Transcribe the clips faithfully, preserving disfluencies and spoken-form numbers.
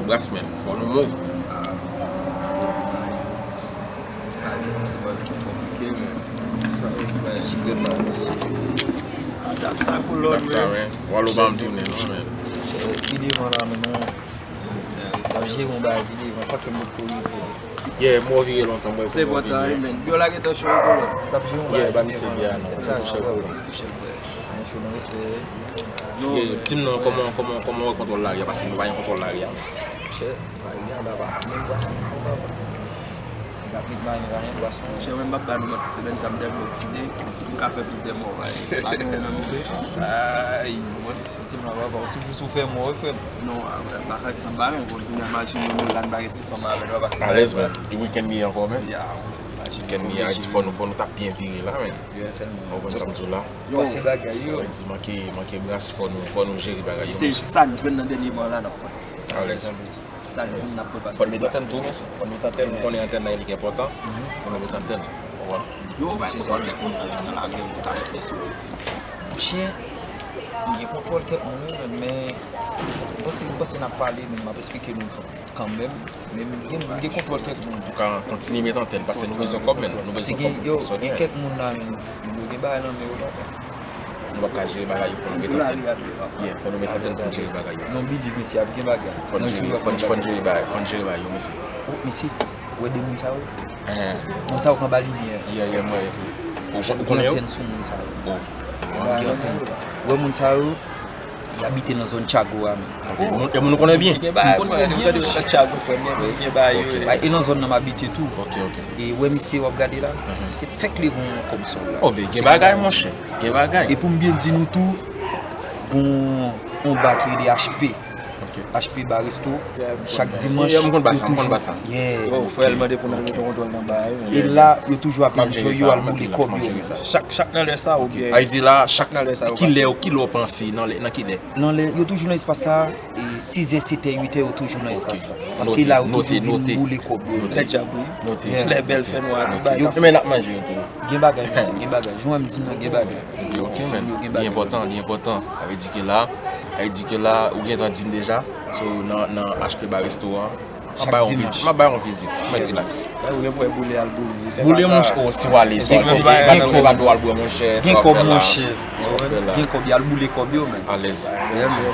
Bras, men, fò nou move. Ah, se bagay ki konplike, men. Fè chifre pa mesye. Ah, dat sa pou lòt, men. W al ou pa m tounen, non, men. Pi devan la, men, non. W ap jere yon bagay pi devan, sa k fè m potko rive. Yeah, m wè w vire lontan, m wè w vire. Byo la gentan cho ankò la. L ap jere yon bagay pi devan la. Sa, sa, sa, sa. Di m non, kòman, kòman, kòman w wè kontwòl lari a, paske nou pa gen kontwòl lari a. Monchè, lari a, papa, menm bwason, papa. N ap met mari nan bwason. Monchè, mwen, m p ap ba nou manti, semèn sa, m tèlman okside, m ka fè plizyè mò, pa gen anyen nan move. Ay. Ti m la, papa, ou toujou sou fè mò, wi, frè m. Non, a, pa fè sa, m pa renmen konn kounye a, imajine nou la, n pa gen ti fanm avè nou, papa, se pa. Alèz, men. E weekend li ankò, men. Ya, imajine. Weekend li a, di fò nou, fò nou ta byen vire la, men. Ou konprann sa m di w la? Yo, se bagay, yo. Sa vle di, manke, manke bras, fò nou, fò nou jere bagay yo. Se sa n jwenn nan dènyèman la, n ap pran. Alèz. Sa n jwenn, n ap pran. Fò n met antèn tou, mesye. Fò n met antèn, ou konnen antèn nan, li enpòtan. Fò n met antèn. Ou konprann? Yo, bay kontwòl kèk moun nan, nan lari, pou ta mete sou. Monchè, m gen kontwòl kèk moun, wi, men m panse, m panse n ap pale, men m ap eksplike nou kanmenm. Men m gen, m gen kontwòl kèk moun. Ou ka kontinye met antèn, paske nou bezwen kòb, men nou bezwen kòb pou fonksyone. Gen kèk moun la, men, yo gen bagay nan men yo, papa. Nou p ap ka jere bagay yo, fò nou met antèn. Yeah, fò nou met antèn pou n jere bagay yo. Non, Billy, mesye, ap gen bagay. Fò n jere, fò n, fò n jere bagay, fò n jere bagay yo, mesye. Oh, mesye, ou wè de moun sa yo? Moun sa yo k anba limyè. Yeah, yeah, m wè yo tou. Ou konnen yo? Gen antèn sou moun sa yo. Oh. Gen antèn. Ou wè moun sa yo? Y abite nan zòn Tchago a, men. Ok, moun, e moun ou konnen byen? Gen bagay, m konnen yo, gen bagay yo. Ay, e nan zòn nan m abite tou. Ok, ok. E wè misye w ap gade la, misye fèk leve yon kòb sou la. Oh, men gen bagay, monchè. Gen bagay. E pou m byen di nou tou, gon yon ba ki rele H P. Ok. H P Bar Resto. Chak dimanch, yo toujou. Yeah, ok. Frè l mande pou n al mete yon kontwòl nan ba yo. E la, yo toujou ap enjoy yo, al boule kòb yo. Chak, chak nan lè sa, oubyen. Ay di la, chak nan lè sa, kilè, kilè w panse, nan lè, nan kilè? Nan lè, yo toujou nan espas la, e sizè, setè, uitè, yo toujou nan espas la. Paske la, yo toujou vin boule kòb yo. Lè djab, wi. Lè bèl fè nwa, tout bagay. Yo menm ap manje yo tou. Gen bagay, mesye, gen bagay. Jan m di nou, gen bagay. Ok, ok, men. Li enpòtan, li enpòtan. Sa vle di ke la, sa vle di ke la, ou gentan di m deja. So, nan, nan H P Bar Resto a, M ap bay yon vizit. M ap bay yon vizit. Mèt rilaks. Ou gen pou wè boule al boule. Boule, monchè, oh, si w alèz, w al boule. Gen kòb, monchè. Gen kòb, monchè. Gen kòb, y al boule kòb yo, men. Alèz.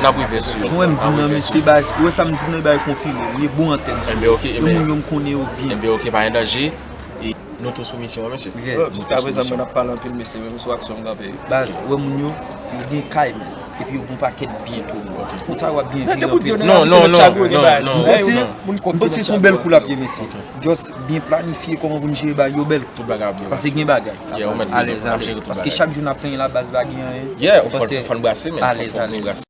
N ap rive sou yo. Jan m di nan, mesye, bay, ou wè sa m di nan, bay konfime. Li bon antèn sou yo. Yo moun yo m konnen yo byen. Enben, ok, pa gen danje. E nou tou sou misyon, wi, mesye. Jiska prezan, mwen ap pale anpil, mesye, men m sou aksyon m kanpe. Baz, ou wè moun yo, yo gen kay, men. Epi yo gon pakèt byen tou. Moun sa yo ap byen vire anpil. Non, non, non, non, non. M panse, m panse se yon bèl kou l ap ye, mesye. Just byen planifye kòman pou n jere bagay yo bèl kou. Tout bagay ap byen pase. Paske gen bagay. Alèz, alèz. Paske chak jou n ap plenyen la, baz, pa gen anyen. Yeah, fò n brase, men. Alèz, alèz.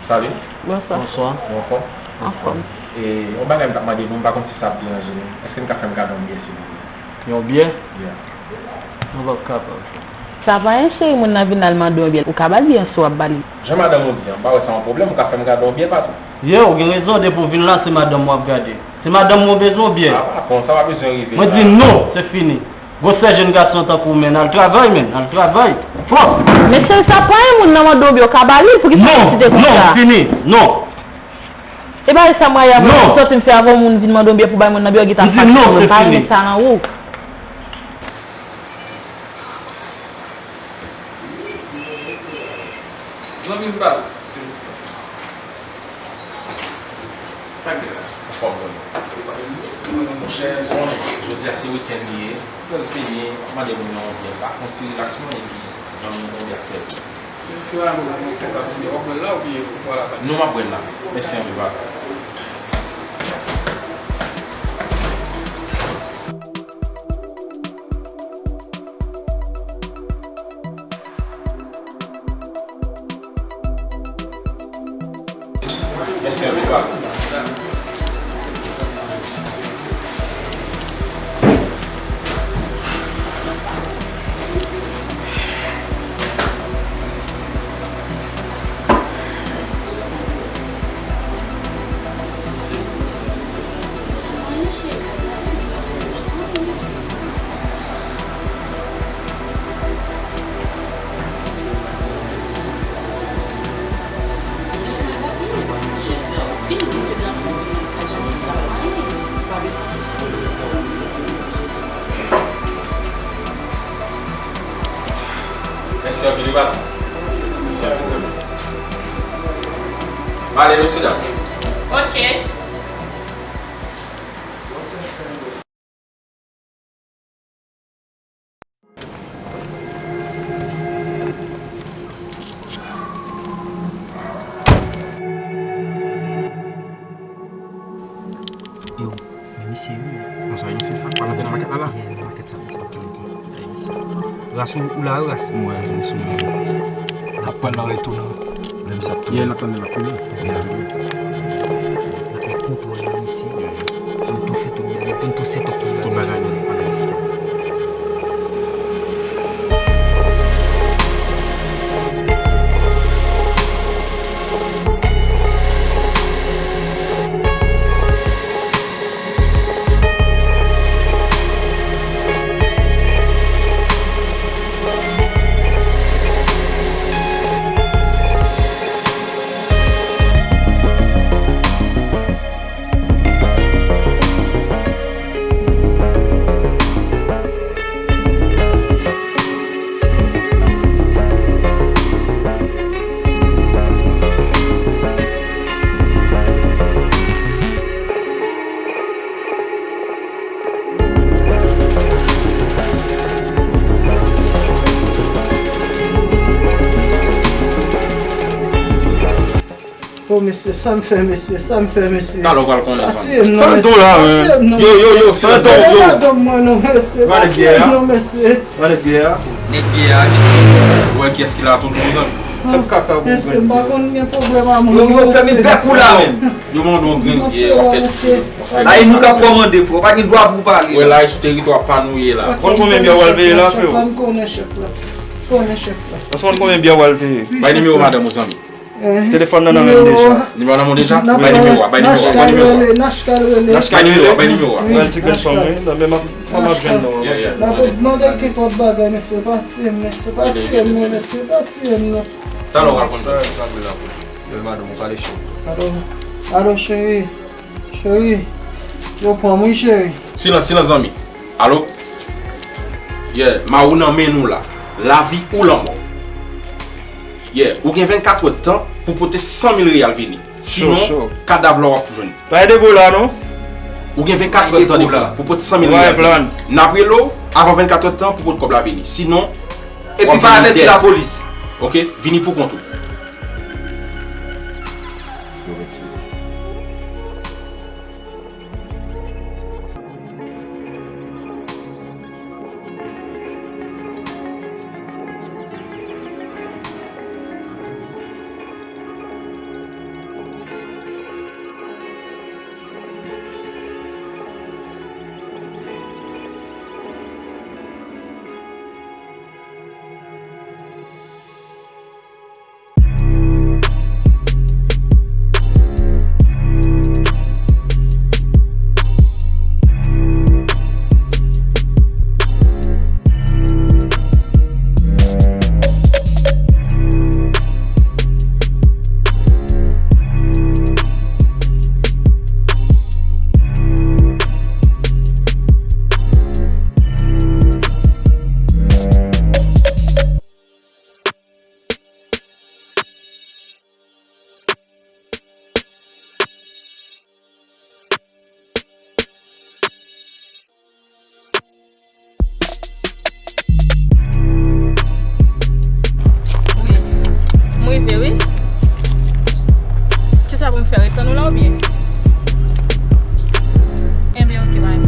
Salut. Bonswa. Bonswa. Ou anfòm? Anfòm. E, yon bagay m t ap mande nou, m pa konn si sa ap deranje nou. Èske n ka fè m kado yon biyè, silvouplè? Yon biyè? Yeah. Nou p ap kapab. Sa pa anyen, cheri, moun nan vin la, l mande yon biyè. Ou ka ba l biyè an si w ap ba l li. Jan madanm ou di a, m pa wè sa yon pwoblèm, ou ka fè m kado yon biyè, patwon. Ye, ou gen rezon, depi w vin la, se madanm ou ap gade. Se madanm ou bezwen oubyen? Ah, pa konsa, pa bezwen rive la. Mwen di non, se fini. Gwosè jèn gason tankou w, men, al travay, men, al travay. Fò! Mesye, sa pa yon moun nan mande w biyè, w ka ba li, poukisa w deside konsa? Non, non, fini, non. E pa sa m rayi avè w, m sòti m fè avè w, moun vin mande w biyè pou bay moun nan biyè, w gentan pase, mwen pa renmen sa nan ou. Zanmi m pa la, silvouplè. Sa k gen la? Anfòm, zanmi. Monchè, konnen, jodi a se weekend li ye. Just vini, mande moun nan yon biyè. Pa fè yon ti rilaks non, epi zanmi m gon biyè ap fè l. Ki bagay nou fè kap vini? W ap bwè l la oubyen w pral avè l? Non, m ap bwè l la. Mèsi anpil, papa. Mèsi anpil, papa. Vin di se gason ki nan kay la, se sa w pa ye. Pa vin fache sou li. Mèsi anpil, wi, patwon. Mèsi anpil, zanmi. M ale, mesye dam. Ok. Yo, men misye wi. Ansanm misye sa, pral antre nan makèt la la. Yeah, nan makèt sa, misye, ok, ok. Ras ou, ou la, ras? Mwen, mwen sou mwen. N ap pran nan retou nan. Lè misye ap tounen. Yeah, n ap tande l ap tounen. Yeah. N ap gen kontwòl nan misye. Pou n tou fè tout bagay, pou n tou set up tout bagay. Tout bagay. O mesye, sa m fè mesye, sa m fè mesye. Talè w pral konnen sa. Pa tiye m non mesye, pa tiye m non mesye. Yo, yo, yo, silans, yo, yo. Madanm mwen non mesye, pa tiye m non mesye. Nèg byè a, mesye. Ou wè kiyès ki la toujou, mezanmi? Fè m kaka pou mesye, m pa konn gen pwoblèm a moun non mesye. Yo, yo, fèmen bèk ou la menm. Yo mande yon grenn byè, w ap fè si, w ap fè. Ay, nou k ap kòmande, frè, w pa gen dwa pou w pale. Wè la, e sou teritwa pa nou ye la. Konn konbyen byè w al veye la, freo? Konn konnen chèf la. Konnen chèf la. Èske w konn konbyen byè w al veye? Bay nimewo madanm ou, zanmi. Telefòn nan nan men m deja. Nimewo nan men w deja? Bay nimewo a, bay nimewo a, bay nimewo a. Bay nimewo a, bay nimewo a. Mwen ti grenn fanm, wi. Non, men m ap, m ap jwenn non. Yeah, yeah. N ap mande ki kòb bagay, mesye, pa tiye m, mesye, pa tiye m non, mesye, pa tiye m non. Talè w pral konn sa. Sa, sa vle la pou. Yo, madanm, ou pale cho. Alo, alo, cheri. Cheri, yo pran m wi, cheri. Silans, silans, zanmi. Alo? Yeah, mari w nan men nou la. Lavi ou lanmò. Yeah, ou gen vennkat èdtan pou pote san mil reyal vini. Sinon, kadav la w ap jwenn. Pa ede pou la, non? Ou gen vennkat èdtan pou pote san mil reyal vini. N ap rele w avan vennkat èdtan pou pote kòb la vini. Sinon, epi pa avèti lapolis. Ok, vini pou kont ou. Wi. M rive, wi. Kisa pou m fè? Ret tann ou la oubyen? Enben, oke, bye.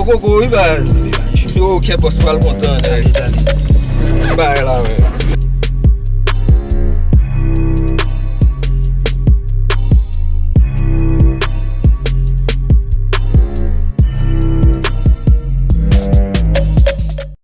Koko wi baz. Yo, kè bòs pral kontan nèg. Bay la men.